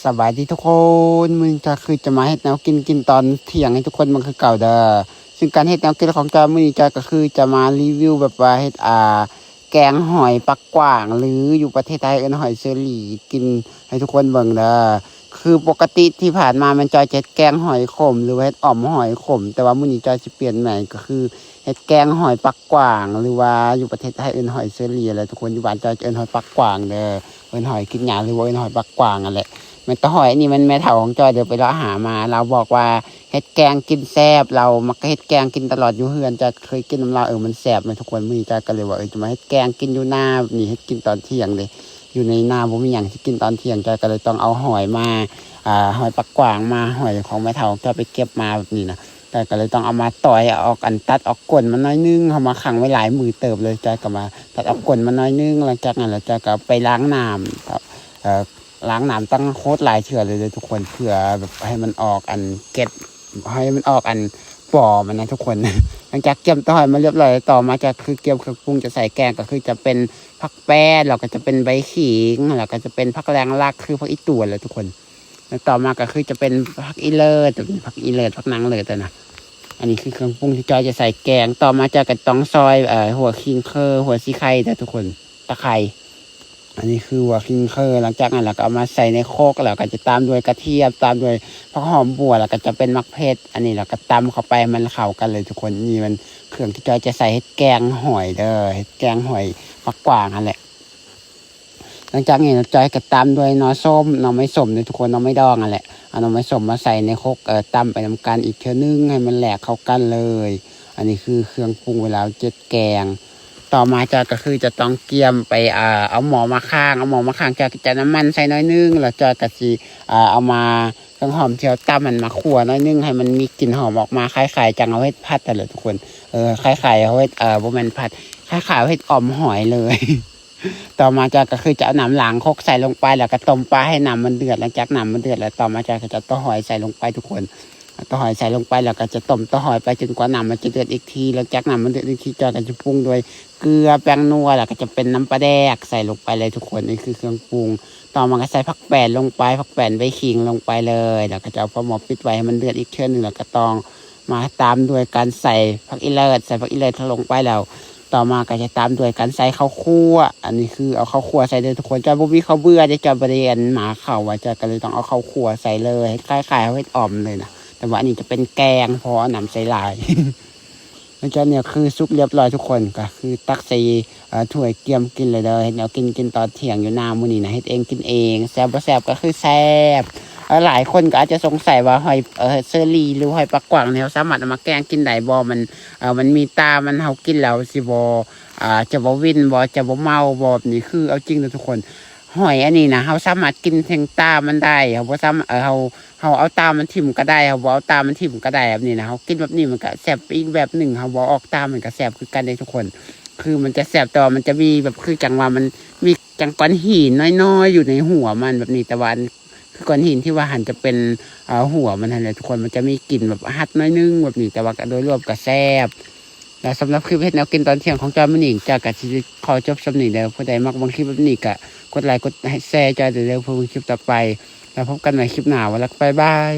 ສະບາຍດີທຸກຄົນ, ມື້ນີ້ຈອຍຄືຈະມາເຮັດແນວກິນ ກິນຕອນທ່ຽງໃຫ້ທຸກຄົນເບິ່ງຄືເກົ່າເດີ. ຊຶ່ງການເຮັດແນວກິນຂອງຈອຍມື້ນີ້ ຈອຍກໍຄືຈະມາຣີວິວແບບວ່າເຮັດ ອ່າ ແກງຫອຍປາກກວ້າງ ຫຼື ຢູ່ປະເທດໄທເອີ້ນຫອຍເຊີຣີ ກິນໃຫ້ທຸກຄົນເບິ່ງເດີ. ຄືປົກກະຕິທີ່ຜ່ານມາແມ່ນຈອຍຈະເຮັດແກງຫອຍຂົມ ຫຼືວ່າເຮັດອ່ອມຫອຍຂົມ, ແຕ່ວ່າມື້ນີ້ຈອຍຊິປ່ຽນໃໝ່ ກໍຄືເຮັດແກງຫອຍປາກກວ້າງ ຫຼືວ່າຢູ່ປະເທດໄທເອີ້ນຫອຍເຊີຣີຫັ້ນແຫຼະທຸກຄົນ, ຢູ່ບ້ານຈອຍຈະເອີ້ນຫອຍປາກກວ້າງເດີ. ເອີ້ນຫອຍກິນຫຍ້າ ຫຼືວ່າເອີ້ນຫອຍປາກກວ້າງຫັ້ນແຫຼະ. ແມ່ນຕາຫອຍນີ້ແມ່ນແມ່ເຖົ້າຂອງຈອຍເດີ ໄປເລາະຫາມາ, ລາວບອກວ່າເຮັດແກງກິນແຊບ, ລາວມັກເຮັດແກງກິນຕະຫຼອດຢູ່ເຮືອນ, ຈອຍເຄີຍກິນນຳລາວ, ເອີ ມັນແຊບແມ່ນທຸກຄົນ. ມື້ນີ້ຈອຍກໍເລີຍວ່າ ເອີ ຈະມາເຮັດແກງກິນຢູ່ນາແບບນີ້, ເຮັດກິນຕອນທ່ຽງເດ້, ຢູ່ໃນນາບໍ່ມີຫຍັງຊິກິນຕອນທ່ຽງ, ຈອຍກໍເລີຍຕ້ອງເອົາຫອຍມາ ອ່າ ຫອຍປາກກວ້າງມາ, ຫອຍຂອງແມ່ເຖົ້າຈອຍໄປເກັບມາແບບນີ້ນະ. ຈອຍກໍເລີຍຕ້ອງເອົາມາຕອຍອອກ ອັນ ຕັດອອກກົ້ນມັນໜ້ອຍໜຶ່ງ, ເຮົາມາຂັງໄວ້ຫຼາຍມື້ເຕີບເລີຍ. ຈອຍກໍມາຕັດອອກກົ້ນມັນໜ້ອຍໜຶ່ງ, ຫຼັງຈາກນັ້ນແລ້ວຈອຍກໍເອົາໄປລ້າງນ້ຳ, ເອີ ລ້າງນ້ຳຕັ້ງໂຄດຫຼາຍເທື່ອເລີຍເດີທຸກຄົນ, ເພື່ອແບບໃຫ້ມັນອອກ ອັນ ເກັດ ໃຫ້ມັນອອກ ອັນ ປໍມັນນະທຸກຄົນ. ຫຼັງຈາກກຽມຕາຫອຍມາຮຽບຮ້ອຍແລ້ວ, ຕໍ່ມາຈະຄືກຽມເຄື່ອງປຸງຈະໃສ່ແກງ ກໍຄືຈະເປັນຜັກແປ້ນ, ແລ້ວກໍຈະເປັນໃບຂີງ, ແລ້ວກໍຈະເປັນຜັກແລງລັກ ຄືຜັກອີ່ຕົວແຫຼະທຸກຄົນ. ແລ້ວຕໍ່ມາກໍຄືຈະເປັນຜັກອີເລີດ, ຈະເປັນຜັກອີເລີດ, ຜັກນາງເລີດນະ. ອັນນີ້ຄືເຄື່ອງປຸງທີ່ຈອຍຈະໃສ່ແກງ. ຕໍ່ມາຈອຍກໍຕ້ອງຊອຍ ເອີ ຫົວຂີງເຄີ, ຫົວສີໄຄເດີທຸກຄົນ, ຕະໄຄ. ອັນນີ້ຄືຫົວຂີງເຄີ. ຫຼັງຈາກນັ້ນແລ້ວກໍເອົາມາໃສ່ໃນຄົກ, ແລ້ວກໍຈະຕາມດ້ວຍກະທຽມ, ຕາມດ້ວຍຜັກຫອມບົ່ວ, ແລ້ວກໍຈະເປັນໝາກເຜັດ. ອັນນີ້ແລ້ວກໍຕຳເຂົ້າໄປໃຫ້ມັນເຂົ້າກັນເລີຍທຸກຄົນ. ນີ້ມັນເຄື່ອງທີ່ຈອຍຈະໃສ່ເຮັດແກງຫອຍເດີ, ເຮັດແກງຫອຍປາກກວ້າງຫັ້ນແຫຼະ. ຫຼັງຈາກນີ້ແລ້ວຈອຍກໍຕາມດ້ວຍໜໍ່ສົ້ມ, ໜໍ່ໄມ້ສົ້ມເດີທຸກຄົນ, ໜໍ່ໄມ້ດອງຫັ້ນແຫຼະ. ເອົາໜໍ່ໄມ້ສົ້ມມາໃສ່ໃນຄົກ, ເອີ ຕຳໄປນຳກັນອີກເທື່ອໜຶ່ງ ໃຫ້ມັນແຫຼກເຂົ້າກັນເລີຍ. ອັນນີ້ຄືເຄື່ອງປຸງເວລາເຮັດແກງ. ຕໍ່ມາຈອຍກໍຄືຈະຕ້ອງກຽມໄປ ອ່າ ເອົາໝໍ້ມາຄ້າງ, ເອົາໝໍ້ມາຄ້າງ, ຈອຍກໍຈະນ້ຳມັນໃສ່ໜ້ອຍໜຶ່ງ, ແລ້ວຈອຍກໍຊິ ອ່າ ເອົາມາ ເຄື່ອງຫອມທີ່ເຮົາຕຳຫັ້ນມາຂົ້ວໜ້ອຍໜຶ່ງ ໃຫ້ມັນມີກິ່ນຫອມອອກມາ, ຄ້າຍໆ ຈັ່ງເຮົາເຮັດຜັດຫັ້ນແຫຼະທຸກຄົນ. ເອີ ຄ້າຍໆ ເຮົາເຮັດ ເອີ ບໍ່ແມ່ນຜັດ, ຄ້າຍໆ ເຮົາເຮັດອ່ອມຫອຍເລີຍ. ຕໍ່ມາຈອຍກໍຄືຈະເອົານ້ຳລ້າງຄົກໃສ່ລົງໄປ ແລ້ວກໍຕົ້ມປາໃຫ້ນ້ຳມັນເດືອດ. ຫຼັງຈາກນ້ຳມັນເດືອດແລ້ວ ຕໍ່ມາຈອຍກໍຈະເອົາຕາຫອຍໃສ່ລົງໄປທຸກຄົນ. ເອົາຕາຫອຍໃສ່ລົງໄປ ແລ້ວກໍຈະຕົ້ມຕາຫອຍໄປຈົນກວ່ານ້ຳມັນຈະເດືອດອີກທີ. ຫຼັງຈາກນ້ຳມັນເດືອດອີກທີ ຈອຍກໍຈະປຸງດ້ວຍເກືອ, ແປ້ງນົວ, ແລ້ວກໍຈະເປັນນ້ຳປາແດກ ໃສ່ລົງໄປເລີຍທຸກຄົນ. ນີ້ຄືເຄື່ອງປຸງ. ຕໍ່ມາກໍໃສ່ຜັກແປນລົງໄປ, ຜັກແປນໃບຂີງລົງໄປເລີຍ. ແລ້ວກໍຈະເອົາຝາໝໍ້ປິດໄວ້ໃຫ້ມັນເດືອດອີກເທື່ອໜຶ່ງ, ແລ້ວກໍຕ້ອງມາຕາມດ້ວຍການໃສ່ຜັກອີເລີດ, ໃສ່ຜັກອີເລີດເຂົ້າລົງໄປແລ້ວ. ຕໍ່ມາກໍຈະຕາມດ້ວຍການໃສ່ເຂົ້າຂົ້ວ. ອັນນີ້ຄືເອົາເຂົ້າຂົ້ວໃສ່ເດີທຸກຄົນ. ຈອຍບໍ່ມີເຂົ້າເບືອເດ້, ຈອຍບໍ່ໄດ້ ອັນ ໝາເຂົ້າວ່າ, ຈອຍກໍເລີຍຕ້ອງເອົາເຂົ້າຂົ້ວໃສ່ເລີຍ, ຄ້າຍໆ ເຮົາເຮັດອ່ອມເລີຍນະ. ແຕ່ວ່າອັນນີ້ຈະເປັນແກງ ເພາະເອົານ້ຳໃສ່ຫຼາຍ. ຫຼັງຈາກນີ້ຄືສຸກຮຽບຮ້ອຍທຸກຄົນ, ກໍຄືຕັກໃສ່ ເອີ ຖ້ວຍກຽມກິນເລີຍເດີ. ເຮັດແນວກິນ ກິນຕອນທ່ຽງຢູ່ນາມື້ນີ້ນະ, ເຮັດເອງກິນເອງ. ແຊບບໍ່ແຊບກໍຄືແຊບ. ເອີ ຫຼາຍຄົນກໍອາດຈະສົງໄສວ່າຫອຍ ເອີ ເຊີຣີ ຫຼື ຫອຍປາກກວ້າງນີ້ ເຮົາສາມາດເອົາມາແກງກິນໄດ້ບໍ່? ມັນ ເອີ ມັນມີຕາມັນ, ເຮົາກິນແລ້ວຊິບໍ່ ອ່າ ຈະບໍ່ວິນບໍ່? ຈະບໍ່ເມົາບໍ່? ແບບນີ້ ຄືເອົາຈິງເດີທຸກຄົນ, ຫອຍອັນນີ້ນະ ເຮົາສາມາດກິນເຖິງຕາມັນໄດ້. ເຮົາບໍ່ສາມາດ ເອີ ເຮົາ ເຮົາເອົາຕາມັນຖິ້ມກໍໄດ້, ເຮົາບໍ່ເອົາຕາມັນຖິ້ມກໍໄດ້. ແບບນີ້ນະ ເຮົາກິນແບບນີ້ມັນກໍແຊບໄປອີກແບບໜຶ່ງ, ເຮົາບໍ່ອອກຕາມັນກໍແຊບຄືກັນເດ້ທຸກຄົນ. ຄືມັນຈະແຊບ ແຕ່ວ່າມັນຈະມີແບບ ຄືຈັ່ງວ່າມັນມີຈັ່ງກ້ອນຫີນນ້ອຍໆຢູ່ໃນຫົວມັນແບບນີ້, ແຕ່ວ່າອັນ ຄືກ້ອນຫີນທີ່ວ່າຫັ້ນຈະເປັນ ເອີ ຫົວມັນຫັ້ນແຫຼະທຸກຄົນ. ມັນຈະມີກິ່ນແບບຮັດໜ້ອຍໜຶ່ງແບບນີ້, ແຕ່ວ່າກໍໂດຍລວມກໍແຊບ. ແລະ ສຳລັບຄລິບເຮັດແນວກິນຕອນທ່ຽງຂອງຈອຍມື້ນີ້ ຈອຍກໍຊິຂໍຈົບສ່ຳນີ້ເດີ. ຜູ້ໃດມັກເບິ່ງຄລິບແບບນີ້ກໍກົດໄລກົດແຊໃຫ້ຈອຍເດີ ເພື່ອເບິ່ງຄລິບຕໍ່ໄປ. ແລ້ວພົບກັນໃໝ່ຄລິບໜ້າ. ວ່າແລ້ວ ບາຍບາຍ.